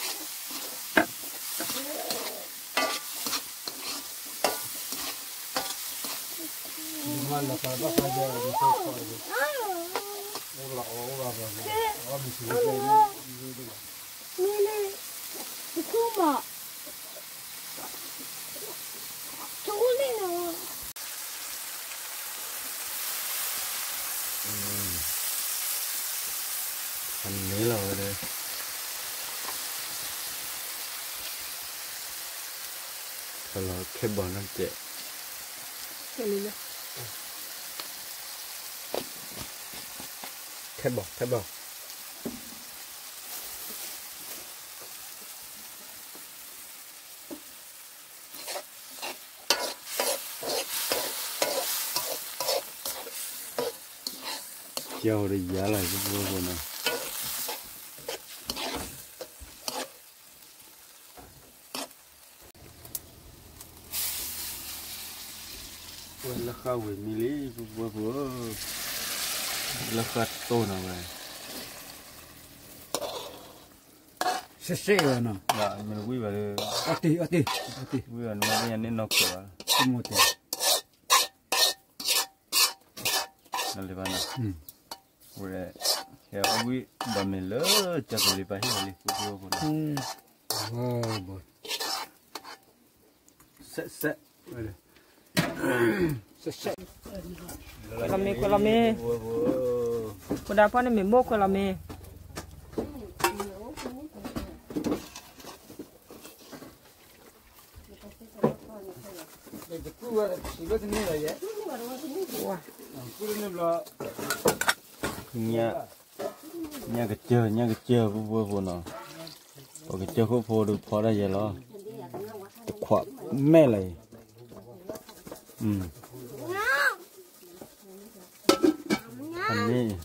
မ့ၢ်လၢ တခူမး တခူန့ၣ်နီၤ အန့ၣ်လီၤဝဲဒၣ် ကလီၤခဲဘီနီၤကဲး ခဲဘီ ခဲဘီ ကၢ်ဝဲဒီးယၤလီၤ ပှၤဖိနီၤ ဝဲလၢဃၢ်ဝံၤမံလံ ပှၤဖိဧၢ လၢဃၢ်တိၢ်နီၤဝဲ စဲးစဲးဝဲနီၤ မ့ၢ်ဝံၤဘၣ်လၢ အီၣ်တ့ၢ် အီၣ်တ့ၢ် အီၣ်တ့ၢ် ဝံၤဘၣ်န့ၣ် မ့ၢ်ညါန့ၣ်နီၢ်ခိးဘၣ် တမူတ့ၢ် နလၢၤဘၣ်နီၤ ဝဲ ဟဲအီၣ်ဝံၤ ဘၣ်မ့ၢ်လၢ ကၢ်ကလံၤပၢ်ဟ့ၣ်ဝဲလံ ပှၤဖိဖိနီၤ စဲးစဲး ခွဲးလီၤမ့ၢ် ခွဲးလီၤမ့ၢ် ဖိဒၣ်ဖီန့ၣ်မ့ၢ်ဘိၣ်ခွဲးလီၤမ့ၢ် ညၣ်ကစၢၢ် ညၣ်ကစၢၢ် ပှၤဖိဖိနီၤ ပှၤကစၢၢ်ခိၣ်ဖိဒုးဖီတၢ်ယဲလီၤ တခွးမဲာ်လၢအံၤ အန့ၣ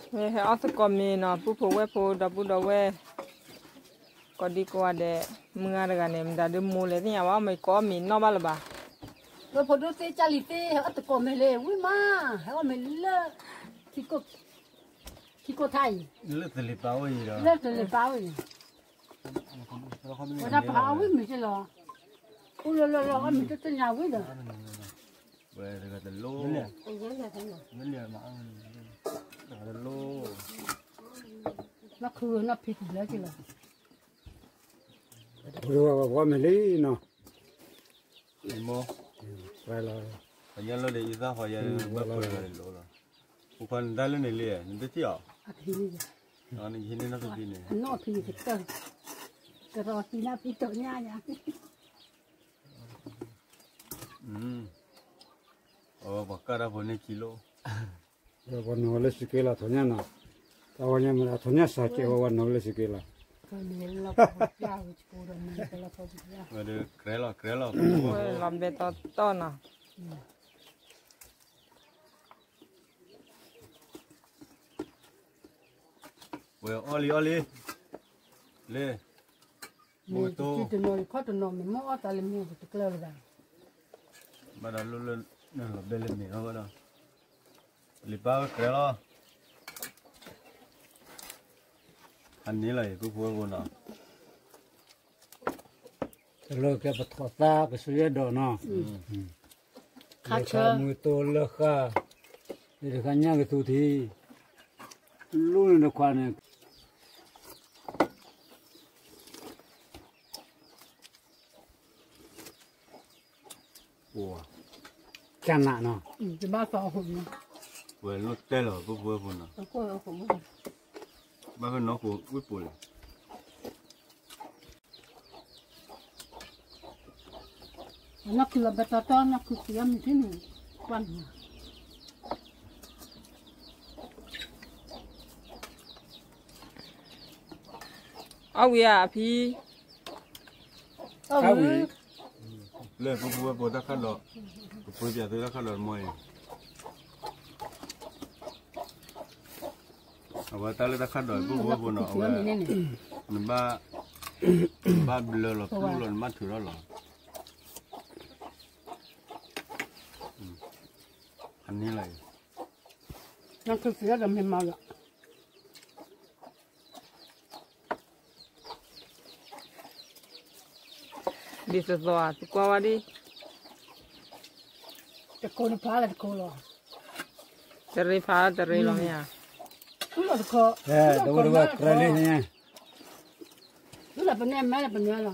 ် မ့ၢ်ဟဲအီၣ်သကိးမ့ၤနီၤ ပုၢ်ဖိဝဲၢ်ဖိဒီပုၢ်ဒီဝဲၢ် ကိးဒံကိးဂၤဒဲး မုၢ်ဂၤတဂၤန့ၣ် မတၤဒုးမိၢ်လဲၣ်သ့ၣ်ညါဘၣ် မ့ၢ်ကိးမ့ၤနီၣ်ဘၣ်လၢၤဘၣ်. ဝဲၢ်ဖိဒိၣ်သ့ၣ်ကၢ်လံၤသ့ၣ် ဟဲအီၣ်သကိးမ့ၤလံ ဝံၣ်မး ဟဲအီၣ်မ့ၤလၢ ခံကိးထါအံၤ လၢတလ့ၤပာ်ဝဲအံၤဒီး လၢတလ့ၤပာ်ဝဲအံၤ ဝဲဒၣ်ပှၤအီၣ်ဝံၣ်မ့ၤက့လီၤ အိၣ်လၢလၢလၢအီၣ်မ့ၤတသ့ၣ်ညါဝံၣ်ဒီး ဝဲတဂၤတလိၣ် တဂၤတလိၣ် နီၢ်ခုနီၢ်ဖံးတဘျီက့လီၤ ဝဲဝဲဝဲမ့ၢ်လံနီၤ ပှၤလီၤ ပှၤညါလီၤဒီးအံသၣ်ဃီယဲ ဘၣ်ပှဲၤဂၤလိၤလီၤ ပခွါနတၢ်လၢန့ၣ်လံ နတထံၣ်အီၤ နဟံးန့ၢ်နီၢ်ဖံးဖံးန့ၣ် အနီၢ်ဖံးကတၢၢ် ကရီးတံနၢ်ဖံးတီညါယါ အဝဲပှၤကၢ်တၢ်ဖိန့ၣ်ခံလိၣ် ပှၤနီၤလၢစူးက့လီၤ ထီၣ်ညၣ်နီၤ တၢ်ဝဲညါမ့ၢ်ဒၣ်ထီၣ်ညၣ်စၢ်ကဲးဝဲ ပှၤနီၤလၢစူးက့လီၤ ဝဲဒၣ်ကြဲလီၤ ကြဲလီၤ လီၤဘဲတီတီနီၤ ဝဲအီၣ်လံအီၣ်လံ လၢ မ့ၢ်တနံၤတနီၤခီတနီၤ မ့ၢ်မ့ၢ်အီၣ်တၢ်လၢမ့ၢ်တကျၢၤလၢၤဘၣ် ဘၣ်ဒီးလိၣ်လၢ နလီၤဘဲလၢမ့ၢ်လီၤဘၣ်ဒီး လံာ်ပၢ်ဝဲကြဲလီၤ အန့ၣ်လီၤအံၤ ပုၢ်ဖိဝဲၢ်ဖိနီၤ တလီၤကဲပထီၣ်သါကဆူယဲၢ်ဒီးနီၤ ခါဆၢ မူတိလၢဃာ် ယတခါညၣ်ကသူထံ လူန့ၣ်တခွါန့ၣ် ကနးနီၤ ဝဲလိၣ်တဲလီၤ ပုၢ်ဖိဝဲၢ်ဖိနီၤ ဘၣ်ဖဲနီၢ်ခိဝံၣ်ပူၤလဲၣ် နီၢ်ခုလီၤဘဲတီတီ နီၢ်ခုကံအီၣ်မ့ၤထံန့ၣ် ကွၢ်န့ၣ် အီၣ်ဝံၤဧါအဖံ အီၣ်ဝံၤ လၢပုၢ်ဖိဝဲၢ်ဖိတၢ်ခၣ်ဒီး ကပှ့ၤပၠးသုတၢ်ခၣ်ဒီးတမီၤအံၤ အဝဲတၢ်လၢတၢ်ခၣ်ဒီးပုၢ်ဖိဝဲၢ်ဖိနီၤ အဝဲ နဘၣ် နဘၣ်ဘျၢလီၤပျူၢ်လီၤ နဘၣ်ထုးထီၣ်လီၤ အန့ၣ်လီၤအံၤ နီၢ်ခုကံအီၣ်ဒီးမ့ၢ်မၤလီၤ ဒ်သိးသိး သုကွၢ်ဝဲဒ် တခိးနဖးလၢတခိးလီၤ တရ့ဖးလၢတရ့လီၤမ့ၢ်ဧါ သုလီၤတခိး တဝဲတဝဲကြၢးလံန့ၣ် သုလီၤပနဲၣ်မဲလၢပနဲၣ်လီၤ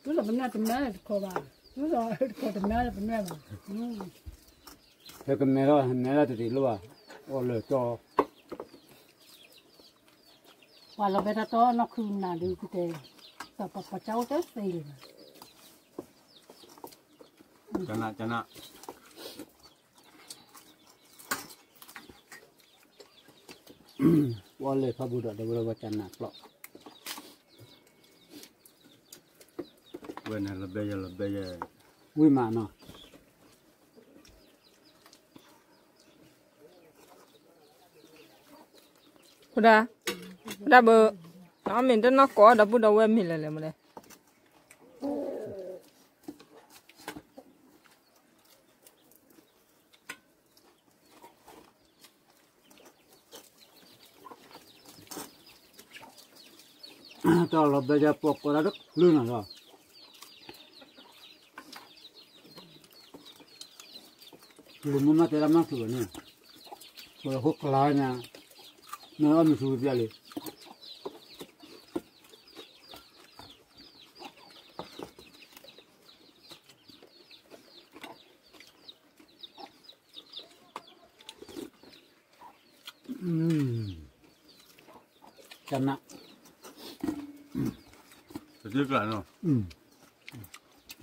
သုလီၤပနဲၣ်တမဲလၢတခိးဘၣ် သုလီၤတခိးတမဲလၢပနဲၣ်လီၤ ဟဲကမဲထီၣ် ဟဲမဲထီၣ်တဒံးလိၣ်ဘၣ် အီၣ်လၢာ်ကၠီ ပှၤလီၤဘဲတၢ်တီနီၢ်ခုနၤဒုး ကတဲ တၢ်ပှၤပှၤကၢ်အိၣ်တသ့လၢၤဘၣ် ကနး ကနး ပှၤလဲၤဖးဘူးဒီး ဒီးဝဲဒၣ်ဝဲကနးပျီ ဝဲန့ၣ်လီၤဘဲယဲ လီၤဘဲယဲ ဝံၤမးနီၤ ဖုဒၣ် ဖုဒၣ်ဘၢ နအီၣ်မ့ၤတနီၢ်ကိး ဒီပုၢ်ဒီဝဲၢ်မ့ၤလဲၣ်လဲၣ်မလဲၣ် တၢ်လီၤဘဲယဲ ပှၤကိးတၢ်တချုးနီၤလီၤ လၢမ့ၢ်မၤတဲတၢ်မၤထူဝဲန့ၣ် ပှၤလၢဟိကျါညါ မ့ၢ်အီၣ်မ့ၤထူဝဲပျၢ်လံ ကနး တသ့ကျးနီၤ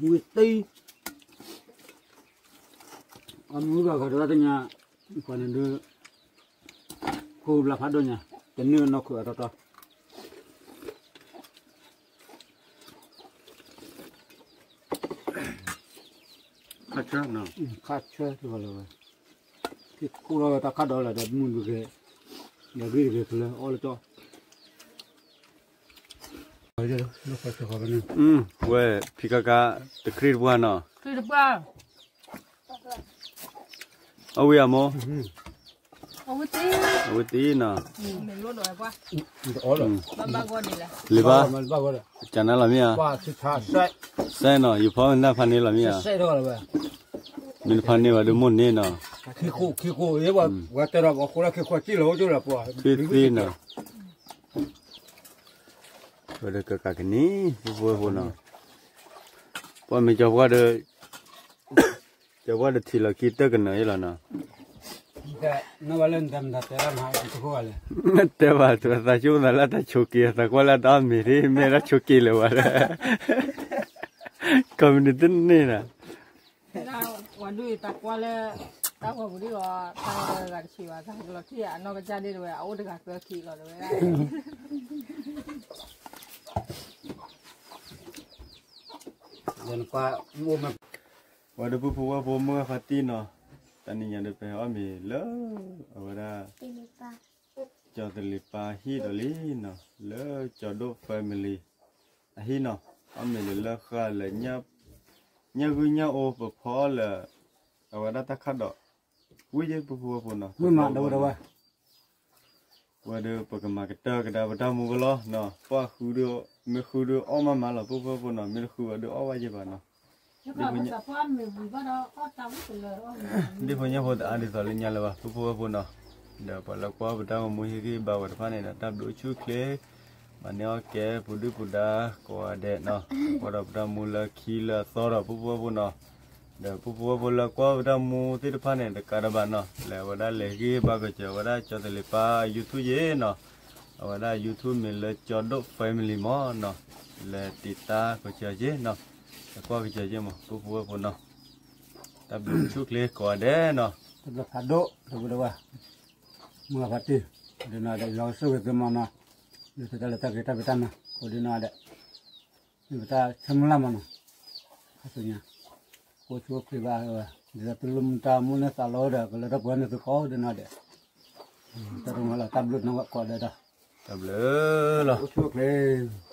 ဝံၤသံ အမုၢ်ဂၤဂၤတဂၤတညါ ပှၤန့ၣ်ဒုး ခိၣ်ဘျါဖးဒိၣ်ညါ တန့ၢ်နီၢ်ခိအတီတီ ခါဆၢနီၤ ခါဆၢတဂၤလၢၤဝဲ က့ၤခူၣ်ထီၣ်ဝဲတၢ်ခၣ်ဒီးလၢဒီးမုၢ်တဂ့ၤ ယဂ့ၢ်တဂ့ၤကလၢအီၣ်လၢကၠီ ဝဲ ဖံကါကါ တခရံၣ်တပှၢ်နီၤ အဝံၤအမိၢ် အဝံၤသ့နီၤ လံဘၣ် ကနၣ်လီၤမ့ၢ်ဧါ စဲနီၤ ယဖီမ့ၢ်တဖးန့ၢ်လီၤမ့ၢ်ဧါ မ့ၢ်တဖးန့ၢ်ဘၣ်ဒီးမိၢ်န့ၣ်နီၤ ထွံၣ်သ့နီၤ ဝဲဒီးကကးကနံၤ ဖိဖိဝဲဖိနီၤ ပှၤမ့ၢ်ကၠီၤပှၢ်ဒီး ကၠီၤပှၢ်ဒီးထံၣ်လီၤခံတၢၢ်ကနၢၤအံၤလီၤနီၤ တဲဘၣ်သးဆိကမိၣ်သးလၢတၢ်ဆိးက့ၤ သးကွၢ်လၢတၢ်အီၣ်မ့ၤဒ် မ့ၢ်တၢ်ဆိးက့ၤလၢၤဝဲဒၣ် ကိးမုၢ်နံၤတန့ၢ်နီၤ ဝဲဒၣ်ဝဲဒုးတၢ်ကွၢ်လၢ တၢ်ဂီၤပူၤဒ်အီၤ တၢ်ဂၤတဆံးဘၣ် တၢ်ကလီၤထံၣ်အနီၢ်ကစၢ်ဒ်တဝဲ အအိၣ်တဂၤသၢခံလီၤတဝဲဒၣ် ဝဲဒၣ်ပူဖိဝဲၢ်ဖိမုၢ်ဂၢ်ဖါတံၢ်နီၤ တနံၤညါဒီးပဟဲအီၣ်မ့ၤလၢ အဝဲဒၣ် ကၠီၤသလ့ၤပၢ်ဟံၣ်ဒီးလံနီၤ လၢကၠီၤဒိၣ် family အဟံၣ်နီၤ အီၣ်မ့ၤလၢလၢဃာ်လၢ ညၣ်ဂုၢ်ညၣ်အိၣ်ပဖီလၢ အဝဲဒၣ်တၢ်ခၣ်ဒီး ဝံၤယဲၢ်ပူဖိဝဲၢ်ဖိနီၤ ဝဲဒီးပကမၤကတၢၢ်ကဒါပတၢ်မူကလီနီၤ ပှၤဃုဒုး မ့ၢ်ဃုဒုးအီၣ်မးမးလီၤ ပူဖိဝဲၢ်ဖိနီၤ မ့ၢ်တဃုဘၣ်ဒုးအီၣ်ဝဲယဲၢ်ဘၣ်နီၤ ဒ်ဖိညၣ်ဖိတအါဒ်သိးလၢညါလၢၤဘၣ် ပူဖိဝဲၢ်ဖိနီၤ ဒီးပှၤလၢကွၢ်ပတၢ်ဂီၤမူဟ့ၣ်ဂံၢ်ဘါဝဲတဖၣ်န့ၣ်ဒီး တၢ်ဘျုးဆူၣ်ချ့ မၤန့ၢ်အီၣ်ကဲပူၤဒုၣ်ပူၤဒါကိးဂၤဒဲးနီၤ ကွၢ်ဒီးပတၢ်မူလၢခံလၢအသီဒီး ပူဖိဝဲၢ်ဖိနီၤ ဒီးပူဖိဝဲၢ်ဖိလၢကွၢ်ပတၢ်မူသ့ၣ်တဖၣ်န့ၣ် တကးဒံးဘၣ်နီၤ လဲၤဝဲဒၣ်လဲၤဂံၢ်ဘါကစၢၤဝဲဒၣ်ကၠီၤသလ့ၤပၢ် YouTube ယဲၢ်နီၤ အဝဲဒၣ် YouTube မ့ၢ်လၢကၠီၤဒိၣ် family မးနီၤ လဲၤတံာ်တာ်ကစၢၤယဲၢ်နီၤ လဲၤကွၢ်ကစၢၤယဲၢ်မး ပူဖိဝဲၢ်ဖိနီၤ တၢ်ဘျုးဆူၣ်ချ့ကိးဂၤဒဲးနီၤ တၢ်ဘျုးဖးဒိၣ် တၢ်ဘျုးဒိၣ်ဝဲ မုၢ်ဂၢ်ဖါတံၢ် ဒ်နီၢ်ဒဲး ယွၤကဆိၣ်ဂ့ၤသုမးနီၤ ဒ်သိးတၢ်လၢတၢ်ဂ့ၤတၢ်ဖံးတၢ်မၤ ကိးဒ်နီၢ်ဒဲး မ့ၢ်ပတၢ်ဆၢမုၢ်လၢ်မးနီၤ ခါဆူညါ ကိးဆူၣ်အိၣ်ချ့ဘၣ်ဝဲ ဒ်သိးသုလိၣ်မူတၢ်မူန့ၢ်သးလီၤဒီး ကလၢထီၣ်ပှဲၤန့ၢ်သုကိးဒ်နီၢ်ဒဲး တၢ်တမၤလီၤ တၢ်ဘျုးနီၢ်ဝဲကိးဂၤဒဲးဒီး တၢ်ဘျုးလီၤ အိၣ်ဆူၣ်အိၣ်ချ့